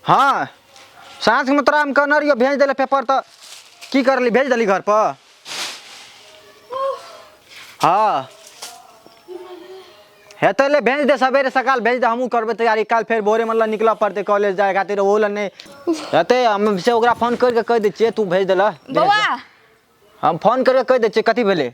हाँ, साँझमे तोरा हम कहने रहियो भेज देले पेपर, तऽ की करली? भेज देली घर पर? हाँ, हेतै ले भेज दे, सवेरे सकाल भेज दे। हमहूँ करबै तैयारी, काल्हि फेर भोरे मतलब निकलऽ पड़तै कॉलेज जाय खातिर। ओहो लए नहि हेतै। हम से ओकरा फोन करि कऽ कहि दै छियै, तू भेज देलह। बौआ, हम फोन करि कऽ कहि दै छियै। कथी भेलै?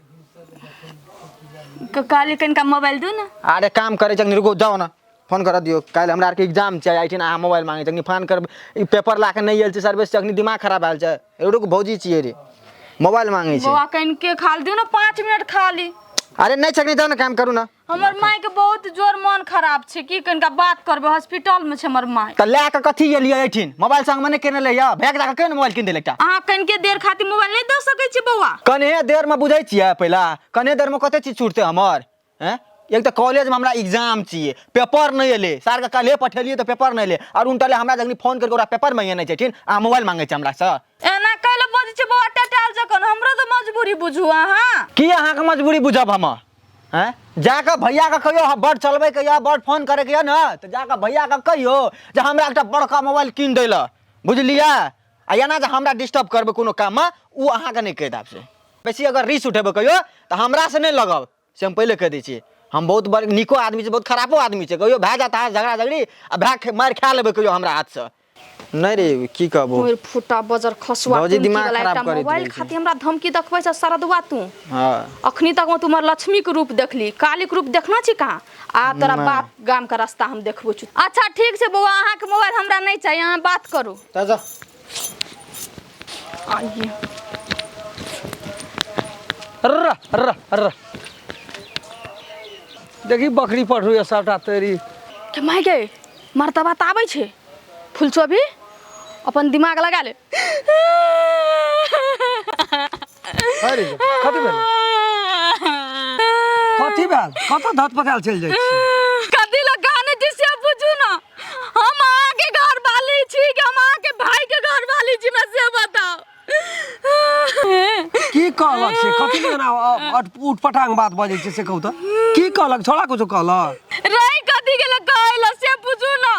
कहली कनिका मोबाइल दू ने। अरे, काम करै छै, रुको जाओ ने, फोन करऽ दियौ। काल्हि हमरा आरके एग्जाम छै, एहिठिन अहाँ मोबाइल मांगै छै। फोन कर, ई पेपर ला कऽ नहि आयल छै सर्विस से, अखनी दिमाग खराब आयल छै। रुक, भौजी छियै रे, मोबाइल मांगै छै। बौआ, कनिके खाली दियौ ने, 5 मिनट खाली। अरे नहि छै, जाओ ने, काम करू ने। हमर माय के बहुत जोर मन खराब छै, की कनिका बात करबै? हॉस्पिटल में छै हमर माय। तऽ लए कऽ कथी एलियै एहिठिन? मोबाइल संगमे नहि केने लैया, भैया जाकऽ केना मोबाइल कीन देल एकटा। अहाँ कनिके देर खातिर मोबाइल नहि दऽ सकै छी बौआ? कने देरमे बुझै छियै? पहिला कने देरमे कते चीज छूटतै हमर? हैं, एक तऽ कॉलेजमे हमरा एग्जाम छियै, पेपर नहि एलै सारके। काल्हे पठेलियै तऽ पेपर नहि एलै। आओर उनटले हमरा जखनी फोन करके ओकरा पेपर मंगेने छै, ठीक अहाँ मोबाइल मांगै छै हमरासँ। एना कैले बजै छै बौआ टटाल जखन? हमरो तऽ मजबूरी बुझू अहाँ। की अहाँके मजबूरी बुझब हम? हैं, जाकऽ भैयाके कहियौ, हँ, बड़ चलबैके यऽ, बड़ फोन करैके यऽ ने, तऽ जाकऽ भैयाके कहियौ जे हमरा एकटा बड़का मोबाइल कीन दै लए, बुझलियै? आ एना जे हमरा डिस्टर्ब करबै कोनो काममे, ओ अहाँके नहि कहि देब से। बेसी अगर रिस उठेबै कहियो तऽ हमरासँ नहि लगब, से हम पहिले कहि दै छी। हम बहुत बड़ नीको आदमी छी, बहुत खराबो आदमी छै। कहियो भए जायत अहाँ झगड़ा झगड़ी आ भए मारि खा लेबै कहियो हमरा हाथसँ। नहि रे, की कहबो। मोर फुटा बजर खसुआ। भौजी, टुनकी दिमाग वाला खराब एकटा करैत मोबाइल रहै छै। खातिर हमरा धमकी देखबै छै सरदुआ तू? हँ। अखनी तक में तुम्हार लक्ष्मी के रूप देखली, काली के रूप देखना छी कहाँ? आ तोरा नहि। बाप गाम के रास्ता हम देखबो छु। अच्छा ठीक छै बौआ, अहाँके मोबाइल हमरा नहीं चाहिए, अहाँ बात करू। तऽ जा। आइए। र र र, देखी बकरी पढ़ू ये सबटा तोरी। के माय गे, मर्तबा तऽ आबै छै। फुलचोभी, अपन दिमाग लगा ले। अरे, कथी भेल? कथी भेल? कतऽ धत पकायल चलि जाइ छी? कथी लए गाने छी से बुझू ने। हम अहाँके घर वाली छी कि हम अहाँके भाई के घर वाली छी, हमरा से बताउ। की कहलक से? कथी लए एना उटपटांग बात बजै छै, से कहू तऽ? की कहलक छोड़ा? कुछो कहलक? रही कथी के लए कहै से बुझू ने।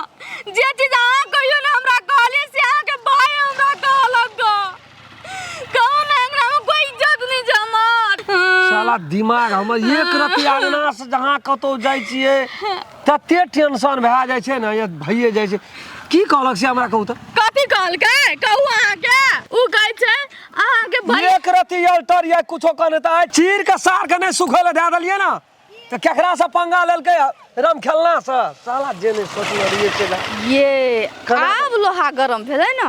जे चीज अहाँ कहियो ने हमरा कहलियै, से अहाँके भाई हमरा कहलक गऽ। कहू ने, अंगना में कोई इज्जत नहीं छै हमर। साला दिमाग हमर एक रति अंगना से जहाँ कतौ जाइ छियै तते टेंशन भए जाइ छै ने, ये भइए जाइ छै। की कहलक से हमरा कहू तऽ। कथी कहलकै कहू अहाँके? उ कहै छै अहाँके भाई एक रति अल्टर या कुछो कहने तऽ आइ चीर के सार के नहि सुखै लए दए देलियै ने, तऽ केकरा से पंगा लेलकै? राम खेलना से साला जे नहि सोचने रहियै से ये केना- आब लोहा गरम भेलै ने,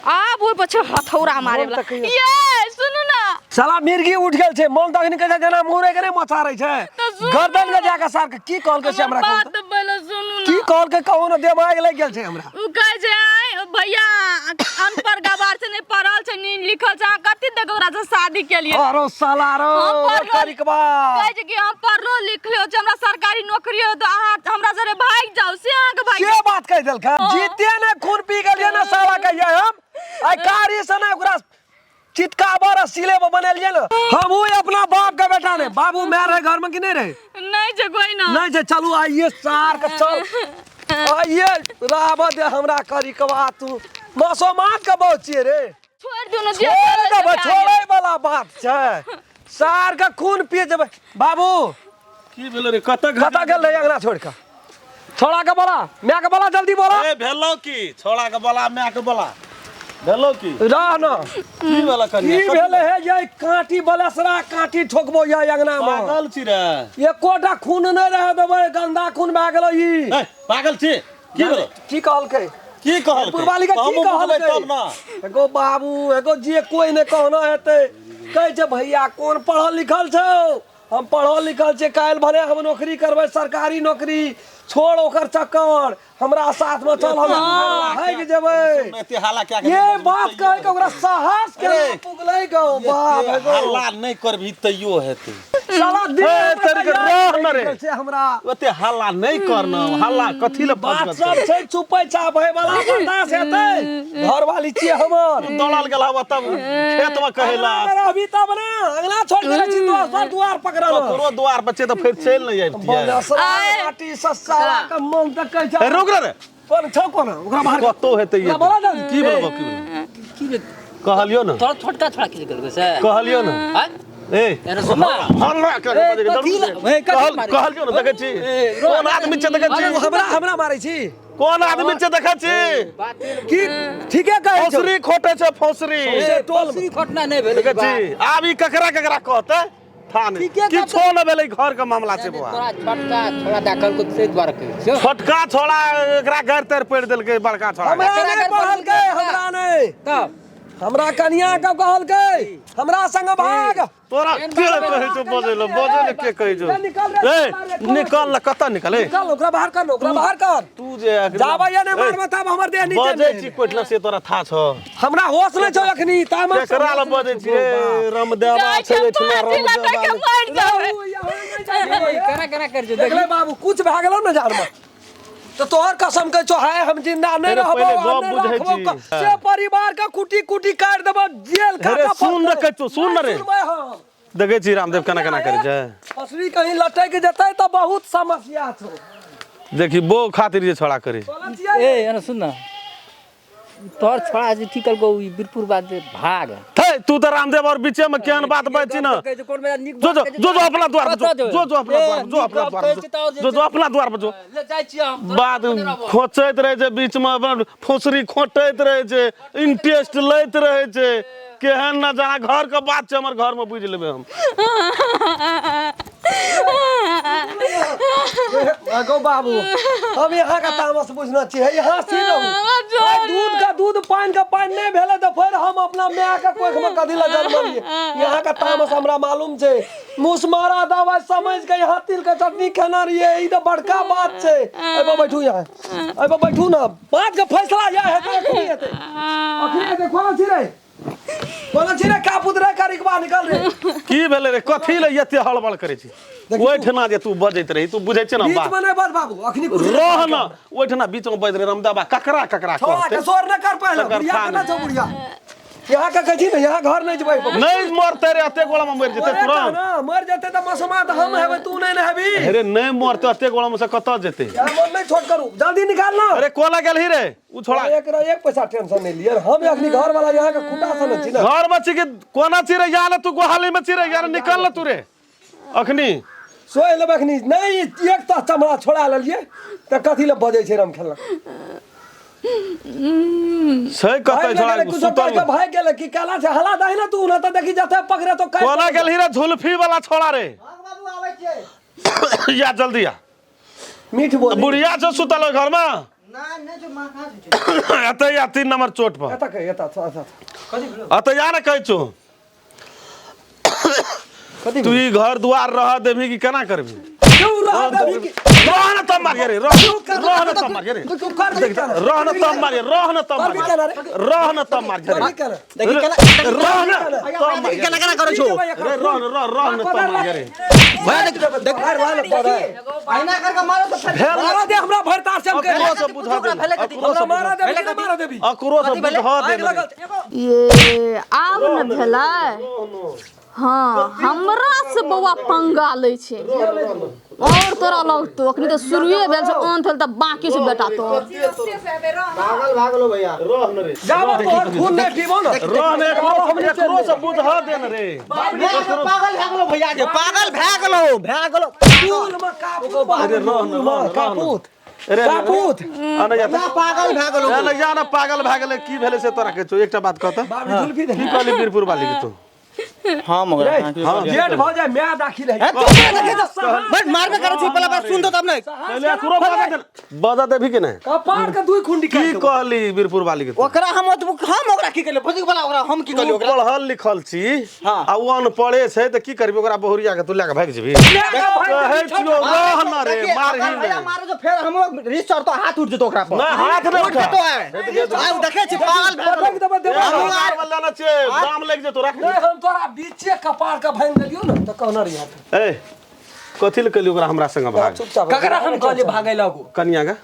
आब ओहि पर छै हथौड़ा मारे मोन वाला। तऽ कहियो- ये सुनू ने। साला मिर्गी उठ गेल छै मन, तखन कहै छै जेना मुरे के नहि मचारै छै। तऽ सुनू गर्दन के ने। जाके सार के की कहलकै से हमर हमरा कहू बात तऽ। पहिले सुनू की ने। कहलकै कहू ने, दिमाग लागि गेल छै हमरा। उ कहै छै, आइ भैया अनपढ़ गवार छै, नहि पढ़ल छै, नहि लिखल छै, अहाँ कथी देख ओकरा से शादी केलियै? अरो साला रो। हम पढ़लो- करिकबा। कहै छै कि हम पढ़लो लिखलो छै, हमरा सरकारी नौकरी हो, तऽ अहाँ हमरा जरे भागि जाउ, से अहाँके भागि से बात कहि देलकै? हाँ। जीते ने खून पी गेलियै ने साला। कहियै हम आइ कारी से ने ओकरा चितकाबर आ सिले में बनेलियै ने। हमहूँ अपना बाप के बेटा ने। बाबू माय रहे घर में कि नहीं रहे? नहीं छै कोई ना। नहीं छै। चलू आइए सार के, चल आइए, राब दे हमरा करिकबा। तू मसोमात के बहुत छियै रे। छोड़ दियौ ने जे छोड़ चलै देबै? छै। छोड़ै वाला बात छै? सार के खून पी जेबै। बाबू। की भेलो रे? कतऽ? कतऽ गेल रही अंगना छोड़ कऽ? छोड़ा के बोला, माय के बोला, जल्दी बोला। ए, भेलो की? छोड़ा के बोला, माय के बोला, भेलो की? रह न। की भेलो कनिया? की भेलै हे? ये काँटी बलेसरा काँटी ठोकबो ये अंगना मे। पागल छी रे? एकोटा खून नहि रहै देबै, गंदा खून भए गेलो ई। ए, पागल छी? की भेलो? की कहलकै? की कहलकै? पुरवाली के की हमहूँ बुझबै कहलकै? तब ना। एगो बाबू, एगो जे कोई नहि कहना हेतै, कहै छै भैया कोन पढ़ल लिखल छौ? हम पढ़ल लिखल छियै, काल्हि भने हम नौकरी करबै, सरकारी नौकरी। छोड़ ओकर चक्कर, हमरा साथ में चल, हम भागि जेबै। एते हाला क्या? ये बात कहे के ओकरा साहस के अरे, पुगलै गो बाप। एगो हल्ला नहि करबही तैयो हेतै। साला दिन ए, तोरी के रह न रे। छै हमरा ओते हल्ला नहि करना, हल्ला कथी ले बात बजबत सब छै चुपै चाप होय वाला बर्दाश्त हेतै। घरवाली छियै हमर। दौड़ल गेल हवा तब खेत में कहेला। अंगना रहबी तब ने, अंगना छोड़ देने छी दोसर दुआर पकड़ल। ककरो द्वार पर छै तऽ फेर चलि नहि अबितियै। बनसरा माटी ससारा के मन तऽ कहै छै। ए, रुक रे। कोन छौ कोन ओकरा बाहर कतौ हेतै ये। ओकरा बोला दे। की बोलबो, की बोलबो? की बे कहलियो ने। तोरा छोटका छोड़ा की केलकै से? कहलियो ने। आँय? ए, एने सुन ना। हल्ला कर ए, बजै के कथी जरूर ला- ए, कथी मारै छी? कहलियो ने, देखै छी। ए, रो- कोन आदमी छै देखै छी? हमरा हमरा मारै छी? कोन आदमी छै देखै छी? बात की ठीके कहै छौ। फौसरी खोटे छै, फौसरी। ए, टोल फौसरी खोटना नहि भेलै देखै छी? आब ई ककरा ककरा कहतै? था नहि। ठीके कहतै। किछो नहि भेलै, घर के मामला छै बौआ। तोरा छोटका छोड़ा दाखल को से द्वारा कहै छियौ। छोटका छोड़ा एकरा गारि तारि पड़ि देलकै बड़का छोड़ा। हमरा नहि पढ़लकै, हमरा नहि। तब हमरा कनिया के कहलकै हमरा संग भाग। तोरा एहन के बात कहै छौ बजै लए? बजै लए के कहै छौ? ए, निकल रे, ए, निकल रे, कोन निकल न, कतऽ निकल? ए, निकल, ओकरा बाहर कर, ओकरा बाहर कर। तू जे अखनी- जाबै या नहि मारबै तब हमर देह नीचे बजै नहि। छी कोठला से तोरा था छौ। हमरा होश नहि छौ अखनी, तामस केकरा लए बजै छी? ए, रामदेवा जाइ छै छै एहिठिना, फांसी लटक के रामदेवा। मरि जेबै। केना केना कर छौ देखले बाबू, कुछ भए गेलौ ने जानमे तऽ तोहर कसम कहै छौ, हाय हम जिंदा नहि अरे रहबौ, पहिले हम गप नहि बुझै राखबौ छी। से परिवार के कुटी कुटी काटि देबौ, जेल अरे खाता सुन ने कहै छौ, सुन ने रे। सुनबै हम। देखै छी रामदेव केना केना करै छै। फसली कहीं लटकि जेतै तऽ बहुत समस्या छौ। देखी बो खातिर जे छोड़ा करै। बोलै छियै। ए एने सुन न, तोहर छोड़ा जे की कहलकौ ई बीरपुर बात जे भाग। थे तू तऽ रामदेव और बीचे में केहन बात बाजै छी ने। कहै छै कोन बेरा नीक जो बात जो कहै छै जो जो अपना द्वार पर कतऽ जो, जो जो अपना ए, द्वार पर जो, नीक अपना गप द्वार कहै पर छै तऽ और जो, जो जो अपना द्वार पर जो। ले जाइ छियै हम। बात खोचैत रहै छै बीच में, अपन फुसरी खोटैत रहै छै, इंटरेस्ट लैत रहै छै। केहन न जहाँ घर के बात छै, हमर घर में बुझि लेबै हम। अगो बाबू, हम यहाँ का तामस बुझना छियै, यहाँ सी रहू। आइ दूध का दूध पानि का पानि नहि भेलै तऽ फेर हम अपना माय के कोख में कथी लए जन्मलियै? यहाँ का तामस हमरा मालूम छै। मुसमारा दवाइ समझ के यहाँ तिल के चटनी खेना रहियै, ई तऽ बड़का बात छै। एहिपर बैठू, यहाँ एहिपर बैठू ने, बात के फैसला यह हेतै। अखनी हेतै, अखनी हेतै। कोना छी रे, कोना छी रे कापुत रे, करिकबा निकल रे। की भेलै रे? कथी लए एते हड़बड़ करै छी? ओहिठिना जे तू बजैत रही, तू बुझै छी ने बीच बात। में नहि बज बाबू, अखनी कुछ रह न, ओहिठिना बीच में बजै रहे रामदेवा, ककरा ककरा छोड़ा कहतै? के शोर नहि कर पहिले। तकर बुढ़िया था केना नहि। छौ बुढ़िया? यहाँ के कहै छी ने, यहाँ घर नहि जेबै। नहि मरतै रे, एते गोला में मरि जेतै मरे तुरंत। ना, मर जेतै तऽ मसमा तऽ हम हेबै, तू नहि ने हेबी। अरे नहि मरतै, एते गोला में से कतऽ जेतै? यहाँ मन नहि छोट करू, जल्दी निकाल ना। अरे कोना गेलही रे उ छोड़ा? एक एक पैसा टेंशन नहीं लिये हम। अखनी घर वाला यहाँ के खुटा सन छी ना। घर में छी कि कोना छी रे? या ने तू गोहाली में छी रे, या ने निकल न तू रे अखनी। सोए लेबै अखनी नहीं, एक तऽ चमड़ा छोड़ा लेलिए तऽ कथी ले बजै छै राम खेलना छै कतै छोड़ा कुछ सुतल? कह के भाग गेलै कि काला छै। हला दही ना तू, ना तऽ देखी जते पकड़े तो काटि। कोना गेलही रे झुल्फी वाला छोड़ा रे? बाबू, आबै छियै। या जल्दी आ। मीठ बोल। बुढ़िया छौ सुतल ओहि घर में? ना नहि छौ, माँ कहाँ छै? एतै आ 3 नंबर चोट पर। एतऽ कह, एतऽ एतऽ। एतै आ ने, कहै छौ कथी? तू ई घर दुआर रह देबही कि केना करबही? क्यों रह देबही कि रह न तब मारिए रे, रह, रह न तब मारिए रे। तू कर भी केना? रह न तब मारिए, रह न तब कर भी मारिए। केना रे? रह न तब मारिए कर रे। भी केना? देखी केना रह न तब मारिए। केना केना करै छौ? रे रह न, रह, रह न तब मारिए रे। भैया देख देख, अहिना करके मारो तऽ फेर भेल। मारा दे हमरा भरतार से हम कहि। अकरो से बुझा दे। भेलै कथी? अकरो से हमरा मारा बुझा देबी कि नहि मारा देबी? अकरो से भेलै? बुझा दे। आगि लगल। ये आब ने भेलै। हाँ, हमरा से बौआ पंगा लै छै और तोरा लगतो। अखनी तऽ शुरुए भेल छै, अंत भेल तऽ बाकी छै बेटा तोर। पागल भागलो भैया। रह न रे। जाबो तोहर खून नहि पीबो न। रह न, एकरो से बुझा दे न रे। पागल भए गेलो भैया के, पागल भए गेलो, भए गेलो। फूल में कापूत। अरे रह न, रह न, रह न। कापूत। अरे कापूत। अने जा। भैया पागल भए गेलो। अने जा न, पागल भए गेलै की भेलै से तोरा कहै छौ। एकटा बात कहत। बाबरी जुल्फी दे। की कहली बीरपुर वाली के तू? हम ओकरा हाँ। जेठ भऽ जाय, माय दाखिल है। बस मारबे करै छी, पहला बार सुन दो तब नहि। पहिले एकरो बजा दे, बजा देबही कि नहि? कपार के दुई खुंडी की काटि देबो। कहली बीरपुर वाली के तू? ओकरा हम हम ओकरा की कहलियै बुझि वाला, ओकरा हम की तू कहलियै ओकरा? पढ़ल लिखल छी हाँ। आ उ अनपढ़े छै तऽ की करबी? ओकरा बहुरिया के तू लए के भागि जेबही? लए के भागि कहै जेबही। छियौ रह न रे। देखिए, मारही अगर भैया नहि। मारो तो फेर हमरो रिस चढ़तो, हाथ उठ जेतो ओकरा पर। नहि, हाथ नहि उठ उठा। जेतो आइ। आइ देखै छी पागल भए पटक गेलो। देबै, देबै। एक हजार वाला ना छै, दाम लागि जेतौ, राख। नहि, हम तोरा बीचे कपार के भांग देलियो ने त कहना रही हाथ। ए कथी ले कहलियै ओकरा हमरा संगे भाग? चुपचाप। ककरा हम कहलियै भागै लगू? कनिया के।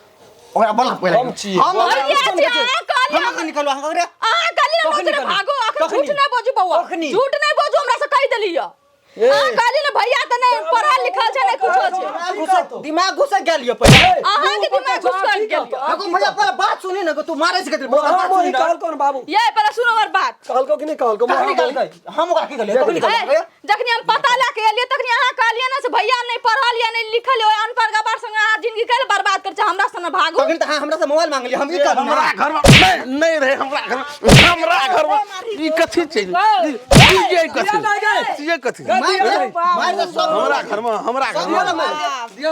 ओकरा बोला पहिले। हम छियै। हम ओकरा भैया फोन जी, करै अहाँ कहलियै। हम अखन निकलू अहाँ ओकरा। अहाँ कहलियै कखनी हमरा कहली? भागो, अखन कखनी? झूठ नहि बाजू बौआ। कखनी? झूठ नहि बाजू, हमरा से कहि देलियै। अहाँ कहलियै ने भैया तऽ नहि पढ़ल लिखल छै, नहि कुछो छै। दिमाग घुसक, दिमाग घुसक गेल यौ पहिले। अहाँके दिमाग घुसकल गेल यौ। अगो भैया पहिले बात सुनी ने, तू मारै छै कथी? बात मोहा सुनी मोही ने। कहलको ने बाबू। ये पहिले सुनो हमर बात। कहलको कि नहि कहलको? कखनी मोहा मोही। कहलकै? हम ओकरा की कहलियै? कखनी ए, कहलकै? जखनी हम पता लए के एलियै तखनी अहाँ कहलियै ने से भैया नहि पढ़ल या नहि लिखल या, ओहि अनपढ़ गवार संगे अहाँ जिंदगी कैले बर्बाद करै छै, हमरा संगे भागू। तखन तऽ अहाँ हमरा से मोबाइल मांगलियै, हम ई कहलहुँ हमरा ने। घर में नहीं नहीं रहे, हमरा घर में, हमरा घर में ई कथी छै? ई जे कथी? ई जे कथी? मारि दे, मारि दे सब। हमरा घर में, हमरा घर सब में, गोरा मार।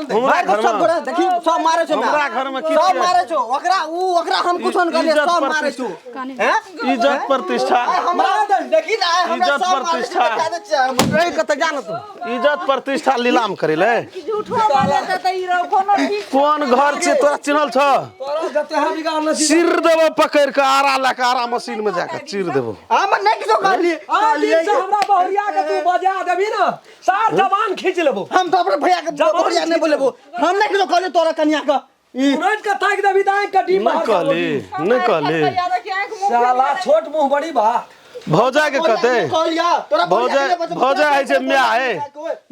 हमरा मारि दे घर सब में। गोरा, देखी सब मारै छौ हमरा। हमरा घर में की सब छै? मारै छौ ओकरा, ऊ ओकरा हम कुछो नहि कहलियै, इज्जत सब मारै छौ। हैं? इज्जत प्रतिष्ठा। आइ हमरा देखी ने, आइ हमरा इज्जत सब मारै छौ, प्रतिष्ठा। देखा दै छियै हम। ए कतऽ जा ने तू? इज्जत प्रतिष्ठा लीलाम करै ले। झूठो बोले त ई रहो कोनो ठीक। कोन घर छै तोरा चिन्हल छ? तोरा जते हम बिगाड़ने छी। चीर देबो पकड़ के, आरा लए के आरा मशीन में जाके चीर देबो। हम नहि किछो कहलियै। आ दिन से हमरा बहुरिया के तू बजा देबी ने, सार जबान खींच लेबो। हम तो अपने भैया के जबान बहुरिया नहि बोलेबो। हम नहि किछो कहलियै तोरा कनिया के। ई तुरंत के ताकि देबी त आँखि के डीम नहि बाहर कर कहली, देबी। नहि कहली। साला छोट मुंह बड़ी बात। भौजा के कहते। कहलियै तोरा भौजा, भौजा होइ छै माय, हे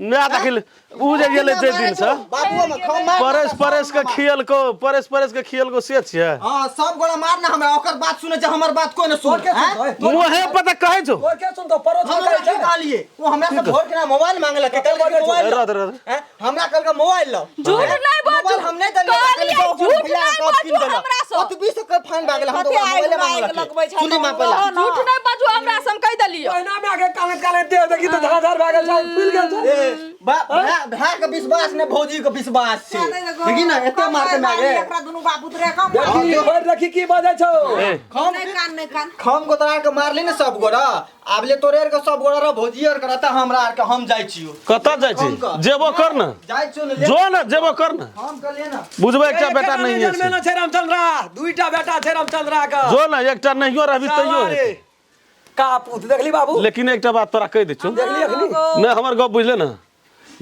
माय देखिल उ जे गेलै जे दिन से बाबू हम खम मार। परेश परेश के खियलको, परेश परेश के खियलको से छियै। हां, सब गोरा मार ना हमरा, ओकर बात सुनै छै, हमर बात कोई न तोर सुन। के सुनतो? तोर मुँहे पर तऽ कहै छौ। तोर के सुनतो? परोछ हम के ओकरा कहै की छै। कहलियै? ओ हमरा से भोर के ना मोबाइल मांगलक, कहलकै कि मोबाइल रह लो। दे, रह दे। हैं? हमरा कहलकै मोबाइल लो। झूठ नहि बाजू। मोबाइल हम नहि देलियै। कहलियै, कहलकै ओकर झूठ भैया नहि के कीन बाजू देलक। हमरा से। ओतबी से के फाइन भए गेलै, हम तऽ कते ओकरा आगि मोबाइले लागि मांगलक। लगबै छै सुनी माँ पहिले। झूठ नहि बाजू हमरा से, हम कहि देलियै। पहिना में आके काले काले देह देखी तऽ झाझर भए गेल छै, फूलि गेल छै। ए बाप, भाय भाय के विश्वास ने, भौजी के विश्वास छै। देखी ने एते मारते मारे। एकरा दुनू बाबू रे कम। देखी भरि देखी की बजै छौ। ए खम नहि कान, नहि कान। खम गोतरा के मारली ने सब गोरा, आब ले तोरे आर के सब गोरा रह, भौजी आर के रहता, हमरा आर के हम जाइ छियो। कतऽ जाइ छी? जेबो कर ने। जाइ छियो ने ले। जो ने, जेबो कर ने। हम कहलियै ने। बुझबै एकटा बेटा नहीं छै। जन्मेलो छै रामचंद्रा, दुईटा बेटा छै रामचंद्रा के। जो ने, एकटा नहियो रहबी तैयो साला रे। हेतै। कापूत देखली बाबू? लेकिन एकटा बात तोरा कहि दै छियौ। देखली अखनी? नहि, हमर गप बुझले ने,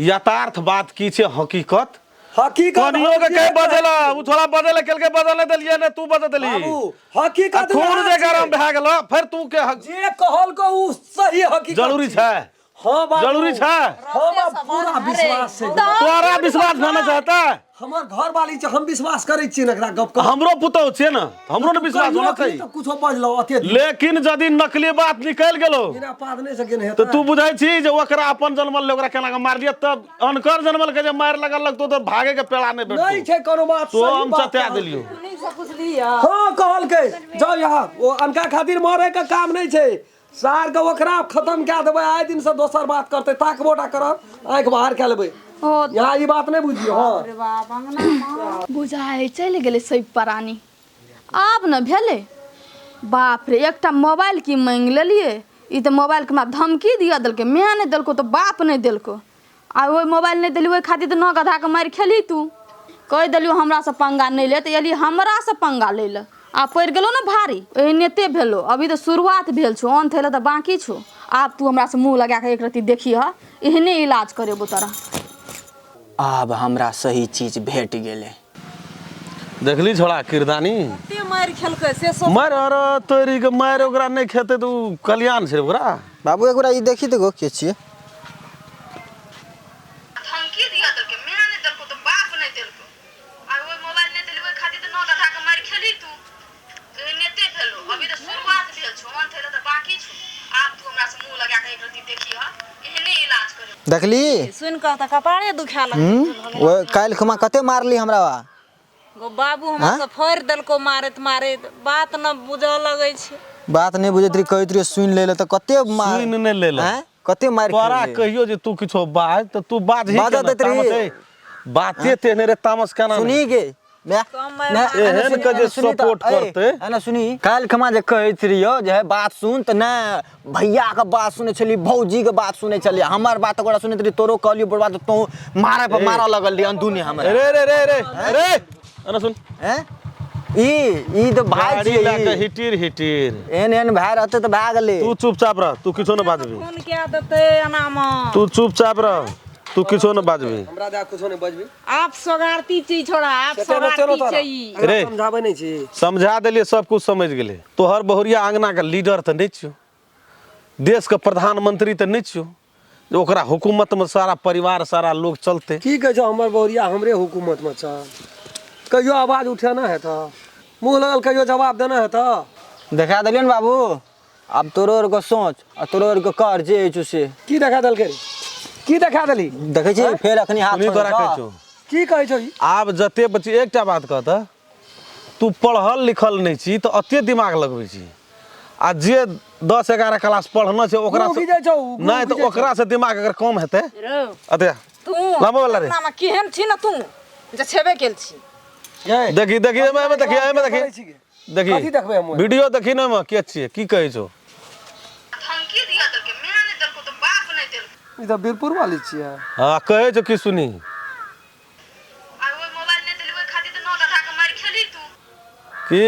यथार्थ बात की छै, हकीकत। हकीकत। कनियो के कहि बजेला, उ थोड़ा बजेला केलकै, बजल नहि देलियै ने, तू बजे देली। बाबू हकीकत आ खून जे वएह गरम छियै। भए गेलो फेर तू के जे कहलको उ सही हकीकत जरूरी छियै। छै। हाँ बाबू। जरूरी छै। हमरा पूरा विश्वास छै। तोरा विश्वास होना चाहता। हमर घर वाली छै, हम विश्वास करै छियै ने एकरा गप के। हमरो पुतहु छियै ने, हमरो ने विश्वास होना चाही। तऽ कुछो बजलौ अते दिन। लेकिन यदि नकली बात निकलि गेलो बिना पाद नहि सके ने। तऽ तू बुझै छी जे ओकरा अपन जनमल ओकरा केना के मारलियै, तब अनकर जनमल के जे मारि लगल लगतो तऽ भागे के पेड़ा नहि नहि भेटतो। छै कोनो बात। तो सही हम बात चता कहलकै। देलियौ। से पुछलियै? हाँ कहलकै जाउ यहाँ, ओ अनका खातिर मरे के काम नहि छै। सार के ओकरा खत्म कए देबै, आइ दिन से दोसर बात करतै, ताकबो टा करत आँखि बाहर कए लेबै। ओ यहाँ ई बात नहि बुझियौ। हाँ रे बाप, अंगना मे बुझाइ चलि गेलै सब प्राणी, आब ने भेलै। बाप रे, एकटा मोबाइल की माँगि लेलियै, ई तऽ मोबाइलके हमरा धमकी दिअ देलकै। माय नहि देलको तऽ बाप नहि देलको, आ ओहि मोबाइल नहि देली ओहि खातिर तऽ नौ गधाके मारि खेली। तू कहि देलियौ हमरासँ पंगा नहि ले, तऽ एली हमरासँ पंगा लै लए। आ पड़ि गेलौ ने भारी, एहनेते भेलौ। अभी तऽ शुरुआत भेल छौ, अन्त हेलऽ तऽ बाँकी छौ। आब तू हमरासँ मुँह लगा कऽ एक रत्ती देखिहऽ, एहने इलाज करेबौ तोरा। आब हमरा सही चीज भेट गेलै। देखली छोड़ा किरदानी? कते मारि खेलकै से सोच। मारि अरे तोरी के, मारि ओकरा नहि खेतै तऽ उ कल्याण छै ओकरा। बाबू एक ई देखी तऽ गो के छियै। धमकी दिया देलकै, माय नहि देलको तऽ बाप नहि देलको, आ ओहि मोबाइल नहि देली ओहि खातिर तऽ नौ गधाके मारि खेली तू। एहनेते भेलौ, अभी तऽ शुरुआत भेल छौ, अन्त हेलऽ तऽ बाँकी छौ। आब तू हमरासँ मुँह लगा कऽ एक रत्ती देखिहऽ, एहने इलाज करेबौ। देखली? सुनि कऽ तऽ कपारे दुखाए लगलै। ओ काल्हि खुमा कते मारली हमरा बा। गो बाबू, हमरा हाँ? सब फोड़ि देलको मारैत मारैत, बात न बुझऽ लगै छै। बात नहि बुझैत रही, कहैत रही सुनि ले ले, तऽ कते मार सुनि नहि लेलक। आँय? कते मारि तोरा खेलियै। कहियो जे तू किछो बाज तऽ तू बाजही बाजऽ केना? दैत रही। तामस है। बाते तेहने रे, तामस केना नहि? सुनी गे माय, कम मारि नहि, मारि। एना एहन सुनी, के जे एना सुनी तऽ- सपोर्ट ए, करतै। एना सुनी, काल्हि खमा जे कहैत रहियो जे हे बात सुन, तऽ नहि भैया के बात सुनै छली, भौजी के बात सुनै छली, हमर बात ओकरा सुनैत रही। तोरो कहलियो बड़बा तऽ तू मारे पर मारऽ लगल रही अंदूनी हमरा। रे रे रे रे रे, एना सुन। हैं? ई ई तऽ भाय गाड़ी छियै लए ई। के हिटिर हिटिर। एहन एहन भाय रहतै तऽ भए गेलै। तू चुपचाप रह, तू किछो न बाजबी। फोन कए देतै एनामे। तू चुपचाप रह, तू किछो न बाजबी। हमरा दए कुछो नहि बजबी। आप सोगारती छी छोड़ा, आप से तेना सोगारती तोरा। छै ई। एकरा रे। समझाबै नहि छी। समझा देलियै, सब कुछ समझ गेलै। तोहर बहुरिया अंगना के लीडर तऽ नहि छियौ, देश के प्रधानमंत्री तऽ नहि छियौ जे ओकरा हुकूमत में सारा परिवार सारा लोग चलते। की कहै छौ हमर बहुरिया हमरे हुकूमत में छ? कहियो आवाज उठेना हेतऽ, मुँह लगल कहियो जवाब देना हेतऽ? देखा देलियै ने बाबू, आब तोरो आरके सोच आ तोरो आरके कर जे होइ छौ से। की देखा देलकै रे? की देखा देली? देखै छी फेर अखनी हाथ सुनी तोरा छोड़ि कहै कऽ। छौ। की कहै छौ ई? आब जते बच्ची एकटा बात कहतऽ, तू पढ़ल लिखल नहि छी तऽ अते दिमाग लगबै छी, आ जे 10-11 क्लास पढ़ना छै ओकरा मुँह से घिजै छौ, मुँह नहि तऽ घिजै छौ। ओकरा से दिमाग अगर कम हेतै। रौ, अते तू लांबो वाला रे। अपनामे केहन छी ने तू जे छेबे केल छी। गे, देखी देखी एमे एमे देखी एमे करै देखी छी गे? देखी कथी देखबै हम ओहिमे? वीडियो देखी ने ओहिमे के छियै, की कहै छौ? धमकी दिया देलकै, माय नहि देलको तऽ बाप नहि देलको। ई तऽ बीरपुर वाली छियै। हँ कहै छौ की सुनी? आ ओहि मोबाइल नहि देली ओहि खातिर तऽ 9 गधा के मारि खेली तू। की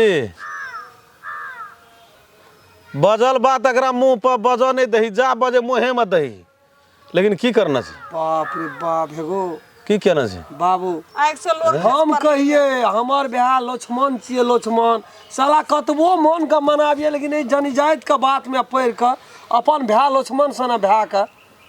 बजल बात एकरा मुँह पर बजऽ नहि दही, जा बजे मुँहे में दही। लेकिन की करना छै? बाप रे बाप, हेगो की केना छै बाबू? आँखि से लोर हम कहिए हमर भाय लक्ष्मण छियै, लक्ष्मण साला कतबो मन के मनाबियै लेकिन एहि जनिजाति के बात में पड़ि कऽ अपन भाय लक्ष्मण सन भाय के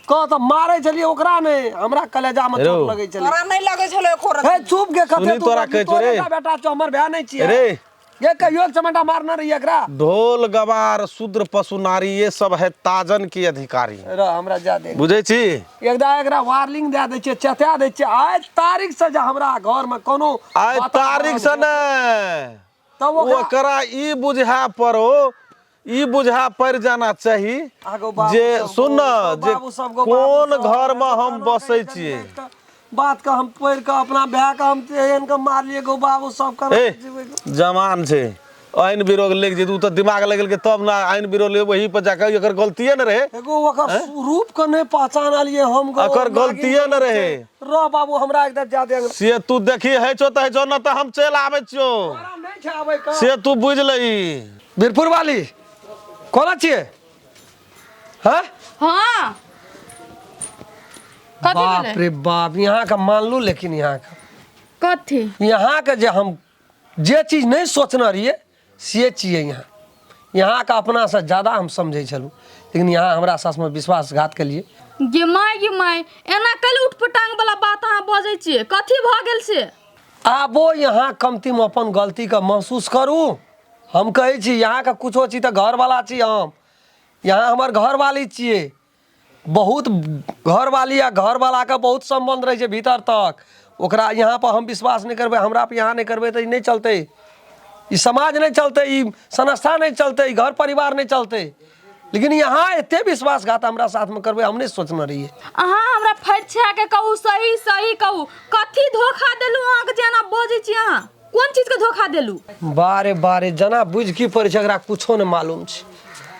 कह तऽ मारै छलियै ओकरा नहि, हमरा कलेजा में चोट रौ। लगै छलै। तोरा नहि लगै छलै एको रत्ती। हे चुप गे, कते सुनी तू तोरा बजली, कहै छौ तोरे रे। टा बेटा छौ, हमर भाय नहि छियै। रे ये कहियो एक चमेटा मारने रहियै एकरा। ढोल गवार शूद्र पशु नारी ये सब है ताजन के अधिकारी। रह हमरा जा दे। बुझै छी? एकदा एकरा वार्निंग दए दै छियै, चेता दै छियै, आइ तारीख से जे हमरा घर में कोनो आइ वातावरण तारीख से नहि, तब ओकरा ओकरा ई बुझा पड़ो, ई बुझा पड़ जाना चाही आगो बाबू जे सब सुन गो, न, जे बाबू सब गो, कोन बाबू सब, घर में हम बाबू बसै सब छियै। बात के हम पढ़ि के अपना भाय के हम एहन के मारलियै गो बाबू सब कर। ए जवान छै, आइन बिरोग लेके जेतै, उ तऽ दिमाग लगेलकै तब ने आइन बिरोग ले वही पर जाके, एकर गलतिये ने रहे। एगो ओकर रूप के नहि पहचानलियै हम गो। एकर गलतिये ने रहे। रह बाबू हमरा एकदम जादे से तू देखी है छौ तऽ है छौ, न तऽ हम चलि आबै छियौ। तोरा नहि छै आबै के। से तू बुझि लही। बीरपुर वाली कोना छियै? हाँ? हाँ कथी बाप भेलै? रे बाप, यहाँ के मानलू लेकिन यहाँ के कथी यहाँ के जे हम जे चीज नहीं सोचने रहिए से चीज यहाँ यहाँ के अपना से ज़्यादा हम समझै छलहुँ, लेकिन यहाँ हमरा साथमे विश्वासघात के लिए। गे my गे my, एना कैले उठपटांग वाला बात अहाँ बजै छियै? कथी भऽ गेल से? आबो यहाँ कमतीमे अपन गलतीके महसूस करू। हम कहै छी यहाँके कुछो छी तऽ घरवाला छी हम, यहाँ हमर घरवाली छियै। बहुत घरवाली आ घरवालाके बहुत सम्बन्ध रहै छै भीतर तक। ओकरा यहाँ पर हम विश्वास नहि करबै, हमरा पर यहाँ नहि करबै तऽ ई नहि चलतै, ई समाज नहि चलतै, ई संस्था नहि चलतै, ई घर परिवार नहि चलतै। लेकिन यहाँ एते विश्वासघात हमरा साथमे करबै हम नहि सोचने रहियै। अहाँ हमरा फरिछा के कहू, सही सही कहू, कथी धोखा देलू अहाँके जे एना बजै छी? अहाँ कोन चीज के धोखा देलू? बारे बारे जना बुझि की पड़ै छै, एकरा कुछो नहि मालूम छै,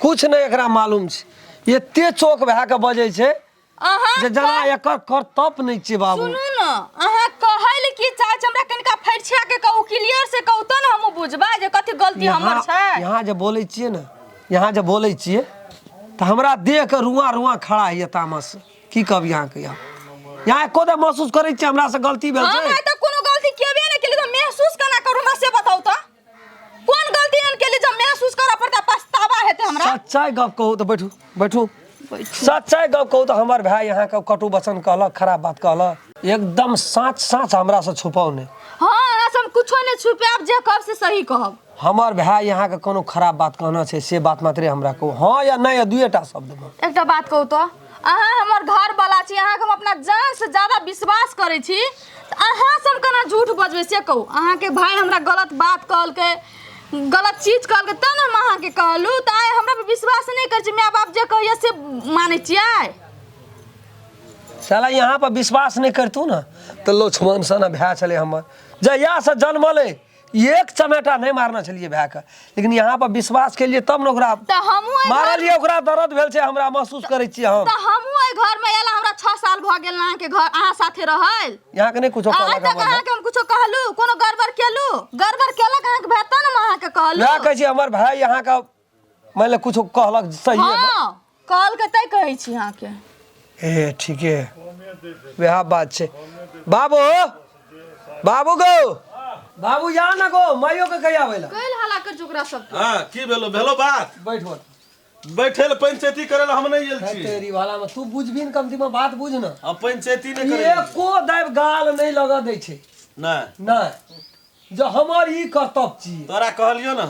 कुछ नहि एकरा मालूम छै। एते चौक भए कऽ बजै छै अहाँ जे जना एकर कर्तव्य नहि छै बाबू। सुनू ने, अहाँ कहै लए की चाहै छी हमरा कनिका फरिछा के कहू, क्लियर से कहू तऽ ने हमहूँ बुझबै जे कथी गलती हमर छै। यहाँ जे बोलै छियै ने, यहाँ जे बोलै छियै तऽ हमरा देह के रुआ रुआ खड़ा होइए तामस। की कहब अहाँके, यहाँ यहाँ एको दा महसूस करै छियै हमरा से गलती भेल हम छै? आइ तक कोनो गलती केबे नहि केली तऽ महसूस केना करू हमरा से बताउ तऽ? कोन गलती एहन केली जे महसूस करऽ पड़तै, पछतावा हेतै हमरा? सच्चाइ गप कहू तऽ बैठू बैठू, सच्चाइ गप कहू तऽ हमर भाय अहाँके कटु वचन कहलक, खराब बात कहलक, एकदम साँच साँच हमरा से छुपाउ नहि। हाँ, अहाँ से हम कुछो नहि छुपायब, जे कहब से सही कहब। हमर भाय अहाँके कोनो खराब बात कहना छै से बात मात्रे हमरा कहू, हाँ या नहि, या दुएटा शब्दमे। एकटा बात कहू तऽ, अहाँ हमर घरवाला छी, अहाँके हम अपना जान से ज्यादा विश्वास करै छी, तऽ अहाँ से हम केना झूठ बजबै से कहू? अहाँके भाय हमरा गलत बात कहलकै, गलत चीज कहलकै तब ने हम अहाँके कहलहुँ। तऽ आइ हमरा पर विश्वास नहि करै छी? माय बाप जे कहैए से मानै छियै? साला यहाँ पर विश्वास नहि करतू ने तऽ लक्ष्मण सन भाय छलै हमर, जहियासँ जन्मलै एक चमेटा नहि मारने छलियै भायके, लेकिन यहाँ पर विश्वास केलियै तब ने ओकरा तऽ हमहूँ एहि घर मारलियै, ओकरा दर्द भेल छै, हमरा महसूस करै छियै हम। तऽ हमहूँ एहि घरमे एला हमरा 6 साल भऽ गेल अहाँके घर अहाँ साथे रहल, यहाँके नहि कुछो आइ कहलक तक हमर भाय। अहाँके हम कुछो कहलू? कोनो गड़बड़ केलू? गड़बड़ केलक अहाँके भाय तब कहलहुँ। ना कहै छी हमर भाय अहाँके मानि ले कुछो कहलक सही है। हँ, कहलकै तैं कहै छी अहाँके। ए ठीके वएह बात छै। बाबू बाबू गो बाबू जा ना गो माइयो के कहि आबै ला। कैल हल्ला कर ओकरा सब। हाँ की भेलो भेलो बात? बैठो। बैठे ले पंचायती करे ले हम नहीं गेल छी। तेरी वाला में तू बुझबी न कमती में बात बुझ न। हम पंचायती नहीं करे। एको दाबि गाल नहीं लगा दै छै। नहीं नहीं जो हमर ई कर्तव्य छी। तोरा कहलियो ना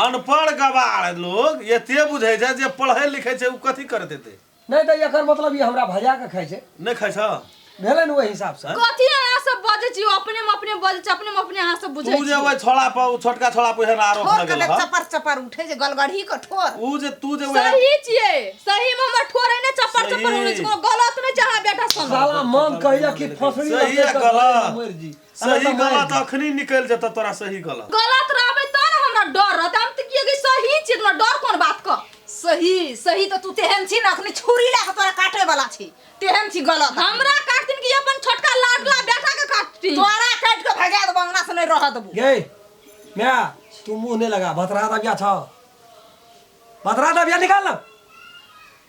अनपढ़ गवार लोग एते बुझै छै जे पढ़ै लिखै छै उ कथी करत हेतै। नहीं तो एकर मतलब ई हमरा भजा के खाइ छै। नहीं खाइ छ? भेलै ने ओहि हिसाब से। कथी अहाँ सब बजै छी? अपने में अपने बजै छी, अपने में अपने अहाँ सब बुझै तू जे छी। ओहि छोड़ा पर उ छोटका छोड़ा पर एहन आरोप ठोर लगेल कने हँ। चपर चपर उठे छै गलगढ़ी के ठोर। उ जे तू जे ओहे सही छियै, सही में हमर ठोर है ने चपर चपर सही। उड़ै छै, कोनो गलत नहि छै अहाँ बेटा संग। साला मन कहिया कि फसड़ी सही लगतै आ तऽ गलत। मरि जी। सही गलत अखनी निकलि जेतौ तोरा सही गलत। गलत रहबै तब ने हमरा डर रहतै। हम तऽ किए सही छियै, हमरा डर कोन बात के? सही सही तऽ तू तेहन छी ने अखनी छुरी लए कऽ तोरा काटे वाला छी, तेहन छी गलत। हमरा काटथिन कि अपन छोटका लाडला बेटा के काटथिन? तोरा काटि कऽ भगा देबो, अंगना से नहीं रह देबो। गे म्या तू मुंह नहीं लगा, भतरा दबिया छ, भतरा दबिया निकाल ना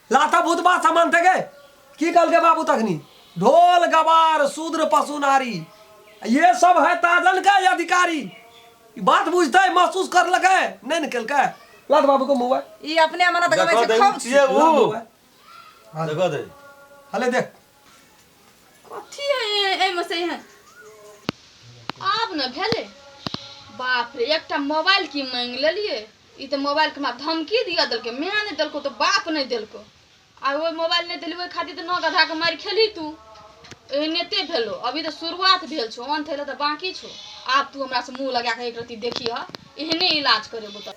लाता भूत बात सामान थे गे। की कल के बाबू तखनी ढोल गवार शूद्र पशु नारी ये सब है ताजन का अधिकारी। ई बात बुझते है, महसूस कर लगे नहीं निकल के लात बाबू को मोबाइल ई अपने मन तऽ गबै देखो छै दे खाउ उ छियै लात उ। मोबाइल। देखो दे हले देख कथी है एहिमे से एहन? आब ने भेलै। बाप रे, एकटा मोबाइल की मांगि लेलियै। ई तऽ मोबाइल के हमरा धमकी दिअ देलकै, माय नहि देलको तऽ बाप नहि देलको। आ ओहि मोबाइल नहि देली ओहि खातिर तऽ नौ गधा के मारि खेलही तू। एहनेते भेलो, अभी तऽ शुरुआत भेल छौ, अन्त हेलो तऽ बाकी छौ। आब तू हमरा से मुँह लगा के एक रत्ती देखी ह, एहने इलाज करेबो तऽ।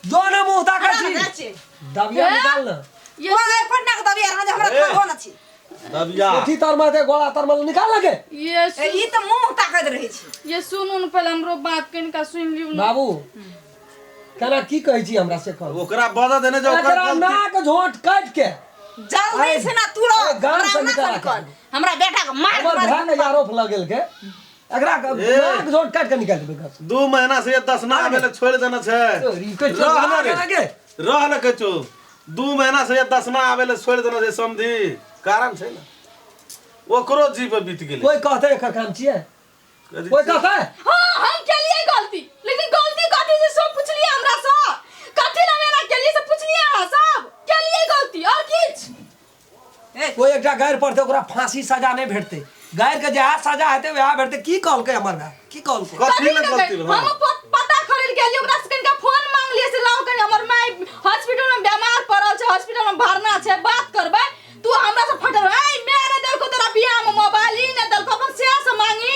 जो ना मुंह ताकै हमरा छी जाइ छी। दबिया निकाल ना। ये कोन एहि पर नाक दबिया रहा जे हमरा थाहो न छी। दबिया अथी तर में दे गोला तर में निकाल लगे। ये ए, ई तऽ मुंह ताकैत रहै छी। ये सुनू ने पहिले हमरो बात कनिका सुनि लियौ ने। बाबू केना की कहै छी हमरा से कहू। ओकरा बदल देने जे ओकर एकरा गलती नाक झोंट काटि के जल्दी से ना तुरंत गाम हमरा से अंगना निकाल से निकल। हमरा बेटा के मार हमर मार भाय के आरोप लगेल के एकरा ए। नाक झोंट काटि के निकाल देबै घर से। 2 महीना से 10 ना भेलै छोड़ि देने छै। ई कहै छै, रह ना रे। आगे। रह ना कहै छौ। 2 महीना से 10 ना आबै ले छोड़ि देने छै समधी। कारण छै ने ओकरो जीव बीत गेलै। कोई कहतै एकर काम छियै? कोई कहतै? हाँ हम केलियै गलती, लेकिन गलती कथी छै सब पुछलियै हमरा से। कथी लए एना केलियै से पुछलियै अहाँ सब? केलियै गलती और किछ? कोई एकटा गारि पड़तै ओकरा फांसी सजा नहि भेटतै। गारि के जएह सजा हेतै वएह भेटतै। की कहलकै हमर भाय? की कहलकै? कथी लए कथी गलती लए? भेल? हम पता खरीद गेलियै ओकरा से कनिका फोन मांगलियै से लाउ कनि हमर my hospital में बीमार पड़ल छै, हॉस्पिटल में भरना छै, बात करबै। तू हमरा से फटल ऐ मैं ने देलको तोरा बियाह में मोबाइल, ई ने देलको अपन से से मांगी।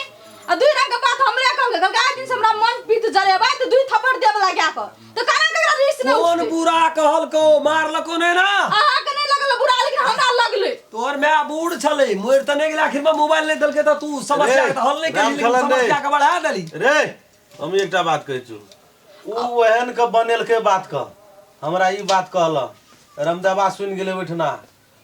आ दुई रंग के बात हमरे कहलकै, कहलकै आइ दिन से हमरा मन पीत जरेबै तऽ दुई थप्पड़ देब लगा कऽ। तऽ केना ककरा रिस नहि कोन उठतै? बुरा कहलको? मारलको नहि ना? अहाँके नहि लगल बुरा, लेकिन हमरा लगलै। तोहर my बूढ़ छलै, मरि तऽ नहि गेलै, आखिर में मोबाइल नहि देलकै तऽ तू समस्या के तऽ हल नहि केलही, लेकिन रामखेलन रे। समस्या के बढ़ा देली। रे हम एकटा बात कहै छौ, उ एहन के बनेलकै बात के, हमरा ई बात कहल रामदेवा सुनि गेलै ओहिठिना,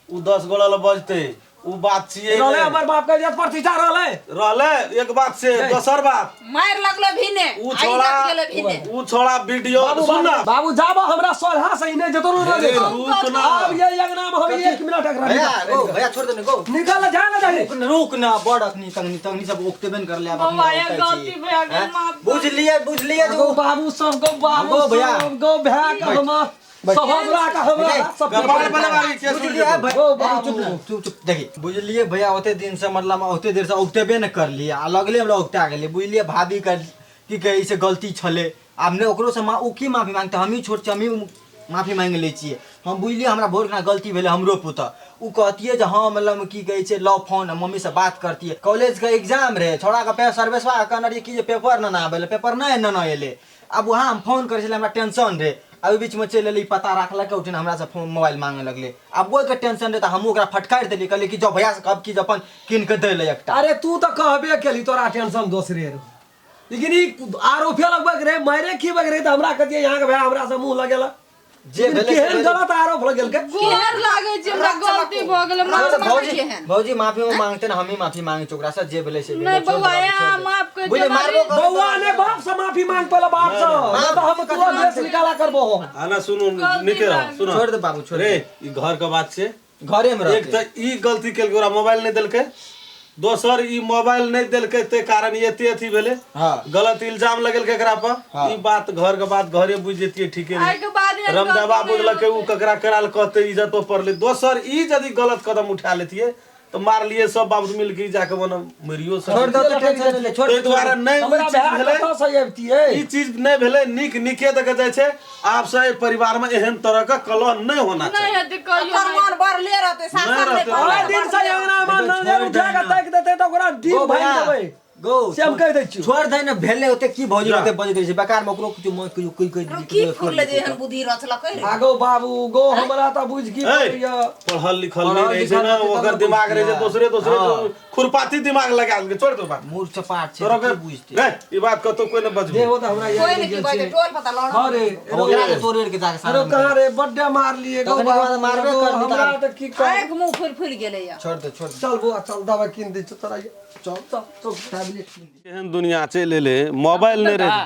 उ 10 गोला लए बजतै, उ बात छियै रहलै नहि। हमर बाप के इज्जत प्रतिष्ठा रहलै। रहलै एक बात से दोसर बात मारि लगलो भी ने, उ आ छोड़ा इज्जत गेलो भी ने। उ छोड़ा वीडियो बाबू सुन ना। बाबू जाबो हमरा सोझा से ई नहि जेतो ने रे, जेतो। रुक ना। आब ये अंगना में हम 1 मिनट एकरा भैया निकाल। ओ भैया छोड़ दे ने गो। निकाल जा ना जाहि। रुक न, रुक न, बड़ अखनी तंगनी तंगनी सब उकतेबे न करले आब अखनी बौआ, ये उकतै गलती छी। भैया गेल, हैं? माफ कर। बुझलियै बुझलियै जे गो बाबू सब गो बाबू गो भैया। सब गो भैया के हम सहोदरा के हमरा सब कपाल पर मारी केस उठि बुझलियै जेतौ। भैया, ओ चुप बाबू। ना, चुप चुप देखी बुझलियै भैया ओते दिन से मतलब ओते देर से उकतेबे न करलियै आ लगले हमरा उकता गेलै। बुझलियै भाभी के की कहै से गलती छलै, आब ने ओकरो से उ की माफी मांगतै, हमही छोट छी हमही माफी मांगि लै छियै। हम बुझलियै हमरा भोर खना गलती भेलै हमरो पुतह। उ कहतियै जे हँ मतलब की कहै छै लव फोन, मम्मी से बात करतियै। कॉलेज के एग्जाम रहै, छौड़ा के सर्वेसवा के कहने रहियै कि जे पेपर ने आबै लए, पेपर नहि ने एलै। आब वहाँ हम फोन करै छलियै, हमरा टेंशन रहै, आ ओहि बीचमे चलि एलै, पता राखलकै, उठिने हमरासँ फोन मोबाइल मांगऽ लगलै। आब ओहिके टेंशन रहै तऽ हमहूँ ओकरा फटकारि देलियै, कहलियै कि जाउ भैयासँ कहब कि जे अपन कीन कऽ दै लए एकटा। अरे तू तऽ कहबे केली तोरा टेंशन दोसरे रहौ, लेकिन ई आरोपे लगबैके रहै, मारे खिबैके रहै तऽ हमरा कहतियै यहाँ के भाय हमरा से मुँह लगेलक। जे लेकिन भेलै से केहन भेलै। गलत आरोप लगेलकै। गोर लागै छै हमरा, गलती भऽ गेलै। हाँ, तऽ माफ भौजी केहन? भौजी माफी मांगते ने, हमही माफी मांगे छी ओकरासँ, जे भेलै से भेलै, नहि छोड़ बौआ, देबै, यहाँ छोड़ देबै। माफ कर बुझलियै, दियौ, मारबो करबै बौआ ने बाप से माफी माफी मांग पहले बाप से, नहीं तो हम तुरंत देश निकाला करबो हम। आना सुनू निके रहो सुनो। छोड़ दे बाबू, छोड़ रे ई घर के बात छै, घरे में एक तऽ ई गलती केलकै, ओकरा मोबाइल नहि देलकै, दोसर ई मोबाइल नहि देलकै ताहि कारण एते अथी भेलै। हाँ। गलत इल्जाम लगेलकै एकरा पर। ई बात घर के बात घरे बुझि जैतियै ठीके रहै। आइके बाद एहन रमदेवा गलती नहि बुझलकै ओ ककरा करा लए कहतै, इज्जतो पड़लै। दोसर ई यदि गलत कदम उठा लेतियै तऽ मारलियै सब बाबू मिल के जाके मने मरियो सब। छोड़ दे तो टेंशन नहीं ले, छोड़ ताहि दुआरे नहि हमरा ई चीज भाय भेलै, कतऽ से अबितियै? ई चीज नहि भेलै, नीक नीके दऽ के जाइ छै। आब से एहि परिवार में एहन तरह के कलह नहि होना नहि चाही। हेतै कहियो। ओकर मन बढ़ले रहतै, शासन नहि नहि रहतै। करतै। आइ दिन से अंगना में नजर उठा के ताकि देतै तऽ ओकरा डीम गो भागि भैया, देबै, गो से हम कहि दै छियौ। छोड़ दे ने, भेलै ओते की भौजी ओते बजैत रहै छै बेकार में, ओकरो किछु मन किछु कोई कोई की फुरले जे एहन बुद्धि रचलकै रे? आगो बाबू गो, हमरा तऽ बुझि की ए, पड़ैया। पढ़ल लिखल नहि पढ़ल रहै छै लिखल ने, रहतै तब ओकर ने दिमाग रहै छै बुझतियै। दोसरे दोसरे। हाँ। खुरपाती दिमाग लगा देलकै, छोड़ दो बात। मूर्ख चपाट छै, तोरा की बुझतै? रे ई बात कतौ कोई नहि बजबै। जे हो तऽ हमरा कोई याद नहि की गेल बाजै छै। टोल पता लड़। हाँ रे, ओकरा के तोड़ के जाके अरे सामने कहाँ रे, बड्डे मार लिए गो तखन बाबू, बाद मारबे गो, करबी हमरा तऽ। तऽ की कहब। आँखि मुँह फुलि फुलि गेलैया। छोड़ दे, छोड़ दे। चल बौआ चल, दवाइ कीन दै छियौ तोरा, चल चल चल, टैबलेट कीन दे। एहन दुनिया चलि एलै, मोबाइल नहि रहै,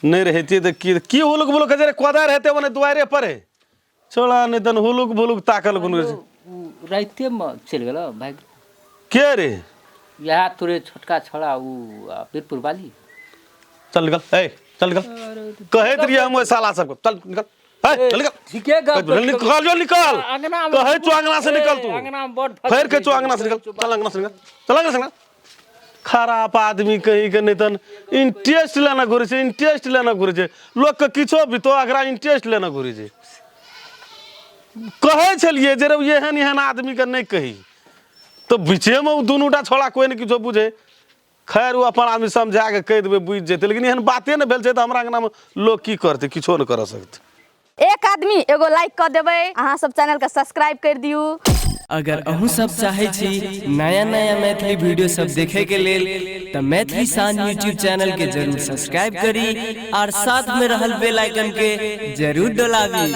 नहि रहितियै तऽ की की हुलुक बुलुक जे कोदारि हेतै ओने दुआरे पर है छोड़ा नहि तन हुलुक बुलुक ताकल कोनो उ राइते में चलि गेल भाग। के रे? इएह तोरे छोटका छोड़ा उ आ, बीरपुर वाली। चल निकल, ए चल निकल, कहैत रहियै हम ओहि साला सबके, चल निकल, ए चल निकल। ठीके गप। निकल जो, निकल। अंगना में कहै छौ अंगना से निकल तू। अंगना में बड़ फेर के छौ अंगना से निकल, चल अंगना से निकल, चल अंगना से निकल। खराब आदमी कहीं के नहीं तन इंटरेस्ट लेना घुरै छै, इंटरेस्ट लेना घुरै छै, लोकके किछो भी तो एकरा इंटरेस्ट लेना घुरै छै। कहै छलियै जे रौ एहन एहन आदमीके नहि कही, तऽ बीचेमे ओ दुनूटा छोड़ा कोइ ने किछो बुझै। खैर ओ अपन आदमी समझा कऽ कहि देबै बुझि जेतै, लेकिन एहन बाते नहि भेल छै तऽ हमरा अंगनामे लोक की करतै? किछो नहि करऽ सकतै। एक आदमी एगो लाइक कऽ देबै, अहाँ सब चैनल के सब्सक्राइब कर दियू। अगर अहूँ सब चाहै छी नया नया मैथिली वीडियो सब देखे के लेल तऽ मैथिली शान यूट्यूब चैनल के जरूर सब्सक्राइब करी और साथ में रहल बेल आइकन के जरूर डोलाबी।